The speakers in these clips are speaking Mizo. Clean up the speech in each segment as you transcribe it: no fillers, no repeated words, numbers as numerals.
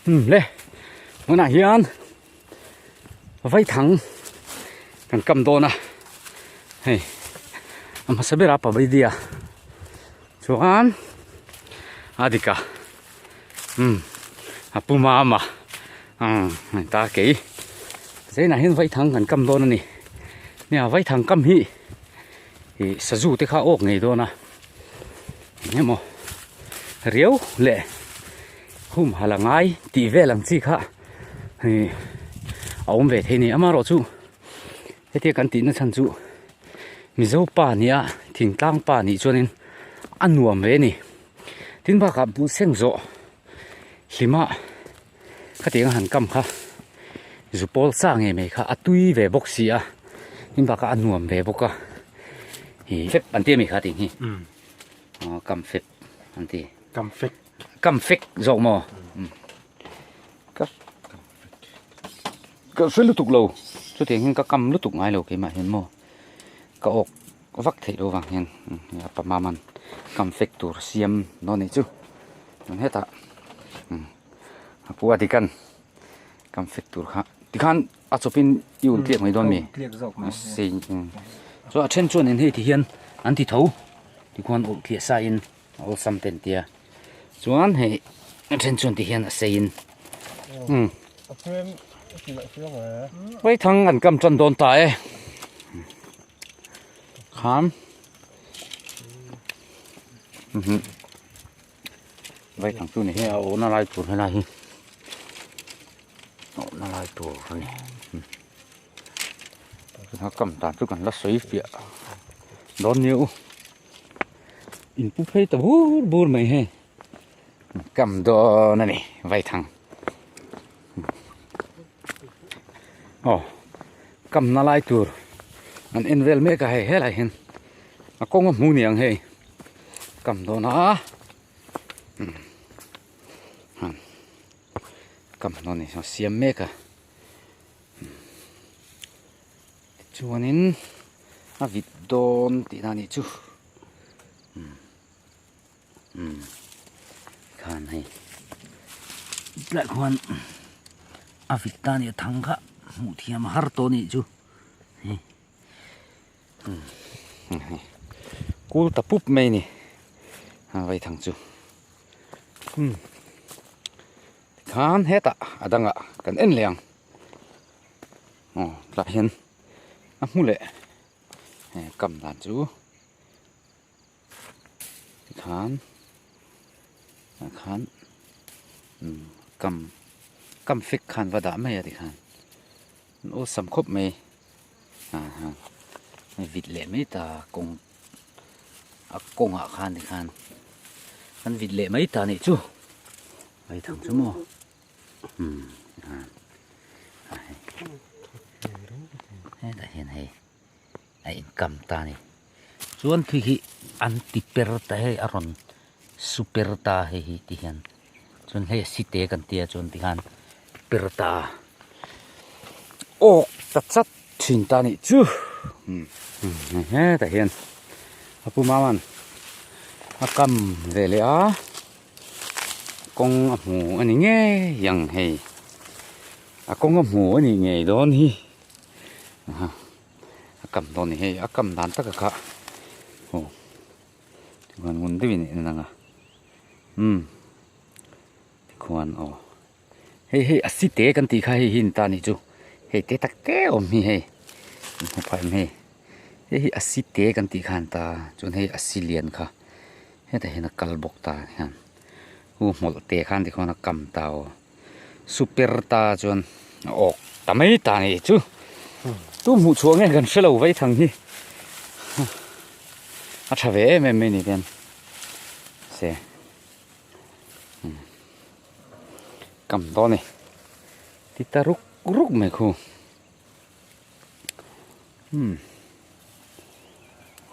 Um le hmunah hian vaithang kan kam dawn a hei a hmasa berah pabaidia chuan a dik a um a pu mama um ta kei zainah hian vaithang kan kam dawn a ni nia vaithang kam hi ih sazu te kha awk ngei dawn a eng emaw riau leh hum hal a ngai tih vel ang chi kha ih a awm ve thei a ni amaherawh chu hetia kan tihna chhan chu mizo pa nia thingtlang pa nih chuanin a nuam ve a ni tin bakah buh seng zawh hlima khatiang a han kam kha zu pawl sa ngei mai kha a tui ve bawk si a tin bakah a nuam ve bawk a ih fep an ti a mi kha tih hi aw kam fep an ti kam fek kam fek zawk maw ka ka hre lutuk lo chutiang hian ka kam lutuk ngai lo keimah hian maw ka awk vak theih lo vang hian a pa maman kam fek tur siam dawn anih chu chuan hetah a pu a dikan kam fek tur kha tikhan a chawpin i ul tliak mai dawn mi chuan a then chuan in hei ti hian an ti tho tikhuan ulh tliah sa in a awlsam te an tia chuan hei a then chuan ti hian a sei in umm vaithang an kam tan dawn ta e khan vaithang chu ni hi a awhna lai tur helai hi awhna lai tur a ni a kam dan chu kan la sawi fiah dawn nia u. In pu phei ta bur bur mai hei kam dawn a ni vaithang aw kam na lai tur an en vel mek a hei helai hian a kawng a hmu niang hei kam dawn a kam dawn a ni siam mek a. Tichuanin a vit dawn tihna a nih chu umm umm khan hei tlaiah khuan a vit ta a nih a thang kha hmuh thiam a har tawh a nih chu hei umm hei kul ta pup mai a ni a vaithang chu umm tikhan hetah a dangah kan en leh ang. Aw tlaiah hian a hmu leh he kam dan chu tikhan ah khan umm kam kam fek khan va dah mai a tikhan an awlsam khawp mai ah ha vit leh mai ta kawng a kawngah khan tikhan an vit leh mai ta anih chu vaithang chu maw. Hetah hian hei a inkam ta a ni chuan khi hi an ti per ta hei a rawn su per ta hei hi ti hian chuan hei a site kan tia chuan ti khan per ta awk ta chat thin ta nih chu hetah hian a pu mama'n a kam ve leh a. Kawng a hmu a ni ngei ang hei a kawng a hmu a nih ngei dawn hi a kam dawn a ni hei a kam dan taka kha aw tikhuan ngun deuhin a en ang a umm tikhuan aw hei hei a site kan tih kha hei hi ni ta a nih chu hei te tak te a awm hi hei hmu phah em hei hei hi a site kan tih kha a ni ta chuan hei a si lian kha. Hetah hian a kal bawk ta hian u hmawlh te khan tikhuan a kam ta aw super ta chuan a awk ta mai ta a nih chu tu hmuh chhuah nge kan hrelo vaithang hi a tha ve em em mai ni ten se kam dawn a ni ti ta ruk ruk mai khu.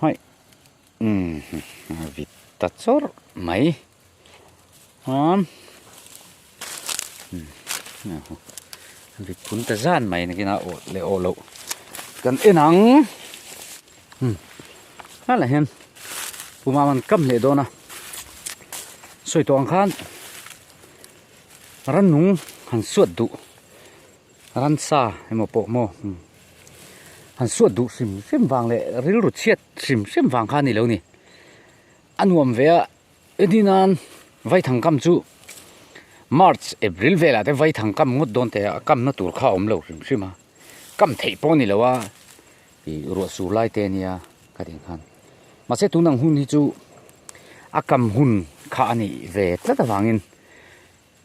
Hai. Umm a vit ta chawrh mai a vit phun ta zan mai nakin a awh leh awh loh kan en ang umm helai hian pu mama'n kam leh dawn a sawi tawh ang khan. Rannung han suat duh ransa emaw pawh maw han suat duh hrim hrim vang leh rilru chhiat hrim hrim vang kha a ni lo ni. A nuam ve a Edinan vaithang kam chu March April velah te vaithang kam ngawt dawn teh a kamna tur kha a awm lo hrim hrim a kam theih pawh a ni lo a ih ruah sur lai te ania ka tih khan mahse tunang hun hi chu a kam hun kha a nih ve tlat avangin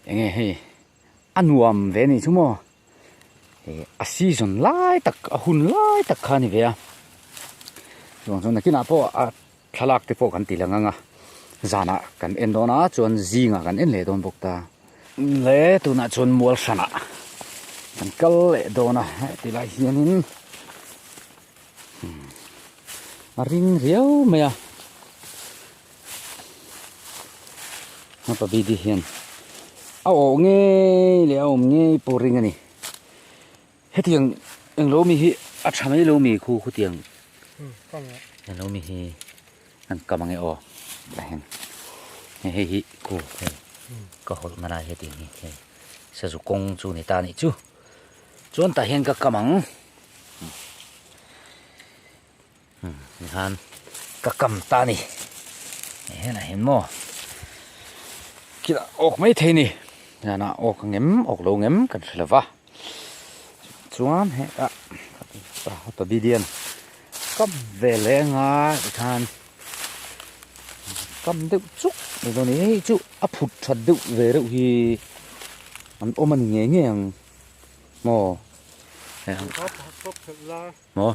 eng nge hei a nuam ve a nih chu maw ih a season lai tak a hun lai tak kha a ni ve a chuvang chuan nakinah pawh a. Thlalak te pawh kan ti lang ang a, zanah kan en dawn a chuan zingah kan en leh dawn bawk ta. Le tunah chuan mual hranah kan kal leh dawn a heti lai hianin a ring riau mai a, hapa bidi hian a awh ngei leh a awm ngei pawh ring a ni. Hetiang englo mi hi a tha mai lo mi khu khutiang englo mi hi an kam ange aw tah hian hei hei hi khu hei ka hawlh na lai hetiang hi hei sazu kawng chu ni ta anih chu chuan tah hian ka kam ang Tikhan ka kam ta a ni helah hian maw khilah awk mai thei a ni zanah awk ang em awk lo ang em kan hre lo va chuan hetah pavilion kam ve leh anga tikhan kam deuh chuk mai dawn a ni hei chu a phut that deuh ve reuh hi an awm a ni ngei ngei ang maw. Maw?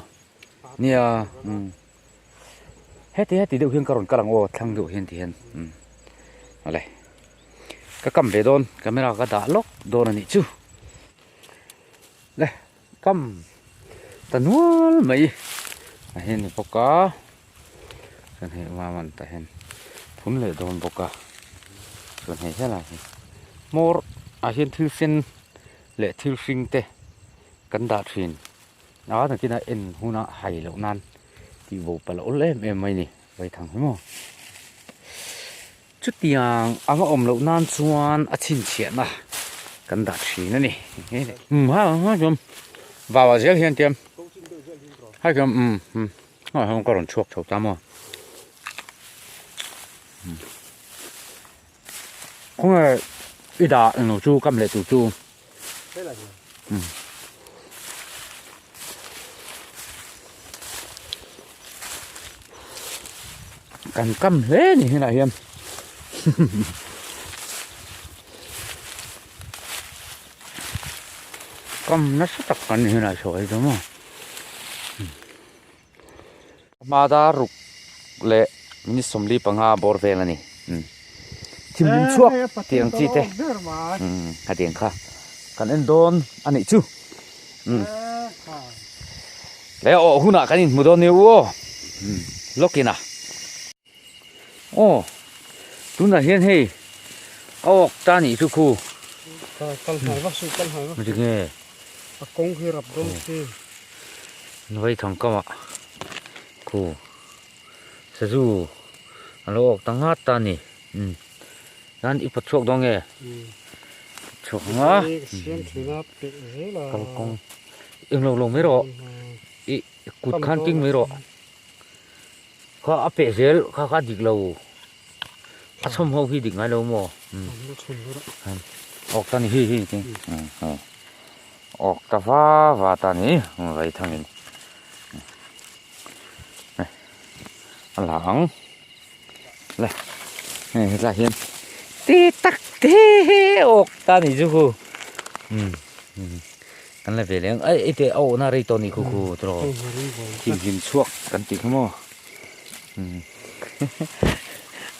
Nia, umm. Heti heti deuh hian ka rawn kal ang aw, thlang deuh hian ti hian, umm. Awle. Ka kam ve dawn, camera ka dah lawk dawn a nih chu. Le, kam ta nual mai a hian ni bawk a. Chuan hei umaman tah hian phun leh dawn bawk a. Chuan hei helai hi hmawr ah hian thil sen leh thil hring te kan dah thin. A nakinah en huna hai loh nan tih bo palh awl em em mai ni vaithang hi maw. Chutiang anga awm loh nan chuan a chhinchhiahna kan dah thin a ni. Umm ha ha chuan vau ah zel hian tiam hai chuan umm umm ha ha ka rawn chhuak chho ta maw. Khawnge i dah englo chu kam leh tur chu. Kan kam hle ni henah hian kam nasa tak kan ni henah sawi chu maw hma dar ruk leh minute 45 bawr vel a ni thimlim chhuak tih ang chi te hetiang kha kan en dawn a nih chu le aw hunah kan inhmu dawn nia u aw lawkin a aw tunah hian hei a awk ta nih chu khu tinge vaithang kamah khu sazu a lo awk ta ngat ta a ni Chuan i pawt chhuak dawn nge? Chhuak ang a. Kalkawng eng lo lo mai rawh. I kut khan ting mai rawh. Kha a peh zel kha kha dik lo. A chhawm ho hi dik ngai lo maw? Awk ta ni hi hi ting. Awk ta va va ta ni vaithangin. A la ang. Le hei hetlai hian ti tak te awk ta ni chu khu umm kan la ve leh ang ai ete a awhna rei tawh a ni khu khu tawh thim hlim chhuak kan tih kha maw umm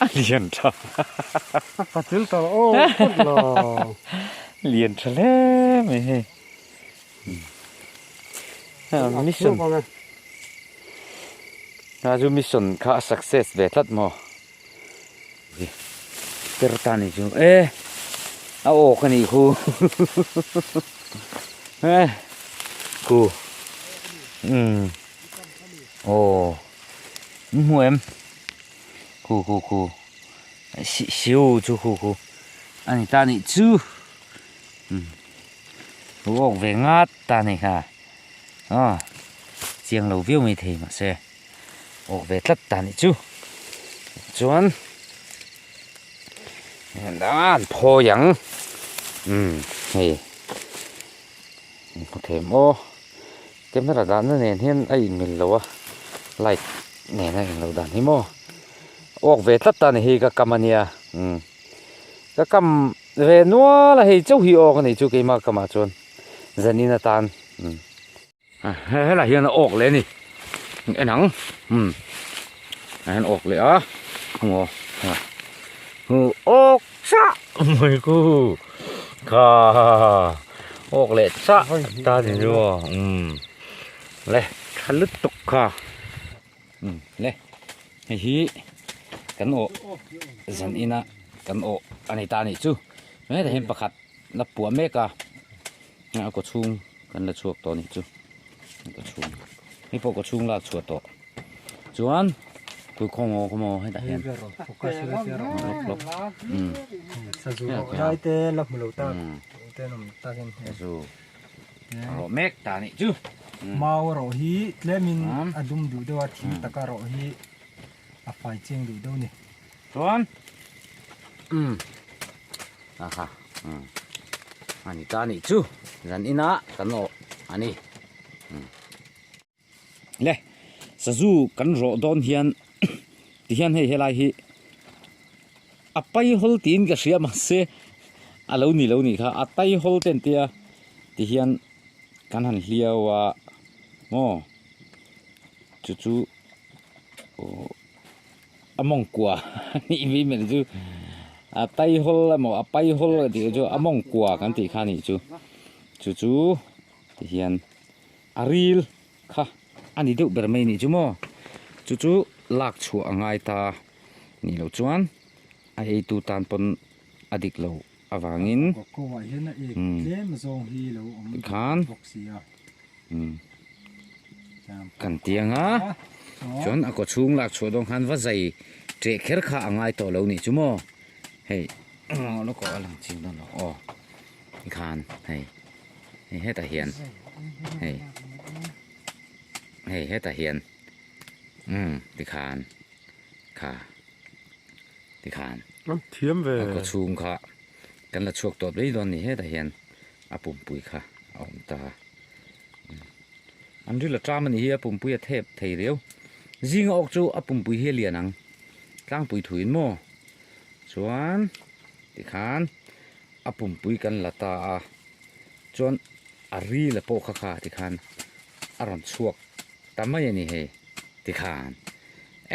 a lian tha patil tawh aw phawt lo lian tha hle mai hei mission a chu mission kha a success ve tlat maw ter ta ni chu e a awk a nih khu e khu umm aw in hmu em khu khu khu siu chu khu khu a ni ta nih chu. Lo awk ve ngat ta a ni kha aw chiang lo viau mai thei mahse awk ve tlat ta a nih chu chuan an phawi ang umm hei hmu thei maw camera dahna nen hian a inmil lo a light nen a inlo dan hi maw awk ve tlat ta a ni hi ka kam a nia umm ka kam ve nual a hei chauh hi awk a nih chu keimah kamah chuan zanin atan umm helai hian a awk leh a ni en ang umm ah hian awk leh a maw awk chah mai ku kha awk leh chah ta ni chu aw umm le tha lutuk kha umm le hei hi kan awh zan ina kan awh a ni ta a nih chu hetah hian pakhat la puah mek a a kaw chhung kan la chhuak tawh a nih chu a kaw chhung hei pawh kaw chhung lak chhuah tawh chuan tui khaw maw khaw maw hetah hian lawk lawk umm sazu rawh mek ta a nih chu mau rawh hi tlemin a dum duh deuh a thing taka rawh hi a fai chiang duh deuh a ni chuan umm aha umm a ni ta a nih chu zan inah kan awh a ni umm le sazu kan rawh dawn hian tihian hei helai hi a pai hawl tiin ka hria mahse a lo ni lo nih kha a tai hawl te an tia tihian kan han hliau a maw chu chu aw a mawngkua nih mai mai chu a tai hawl emaw a pai hawl a tih chu a mawngkua kan tih kha nih chu chu chu tihian a ril kha a ni deuh ber mai nih chu maw chu chu lak chhuah a ngai ta nih loh chuan a eitu tan pawn a dik loh avangin tikhan kan tiang a chuan a kaw chhung lak chhuah dawn khan va zai ṭeh kher kha a ngai tawh lo nih chu maw hei lawk a lang ching dawn lo aw tikhan hei. Hei hetah hian hei hei hetah hian umm tikhan kha tikhan thiam ve a kaw chhung kha kan la chhuak tawp mai dawn a ni hetah hian a pumpui kha a awm ta an ril a ṭam a nih hi a pumpui a thep thei riau zinga awk chu a pumpui hi a lian ang tlangpui thuin maw chuan tikhan. A pumpui kan la ta a, chuan a ril a pawh kha kha tikhan a rawn chhuak ta mai a ni hei tikhan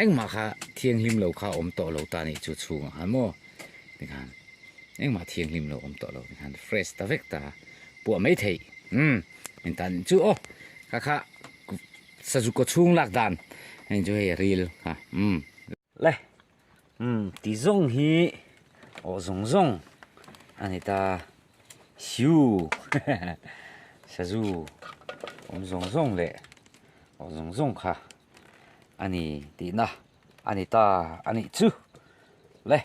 engmah kha thianghlim lo kha awm tawh lo ta a nih chu chhungah khan maw tikhan engmah thianghlim lo awm tawh lo tikhan fresh ta vek ta puah mai theih umm engtan chu aw kha kha sazu kaw chhung lak dan hei chu hei ril kha umm le. Umm ti zawng hi aw zawng zawng a ni ta siu sazu awm zawng zawng leh aw zawng zawng kha a ni tihna a ni ta a nih chu le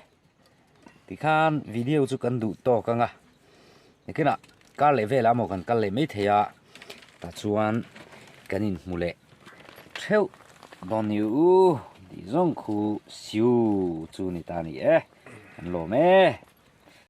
tikhan video chu kan duh tawk ang a nikinah kar leh velah maw kan kal leh maithei a tah chuan kan inhmu leh theuh dawn ni u tih zawng khu siu chu ni ta a ni e kan lawm e.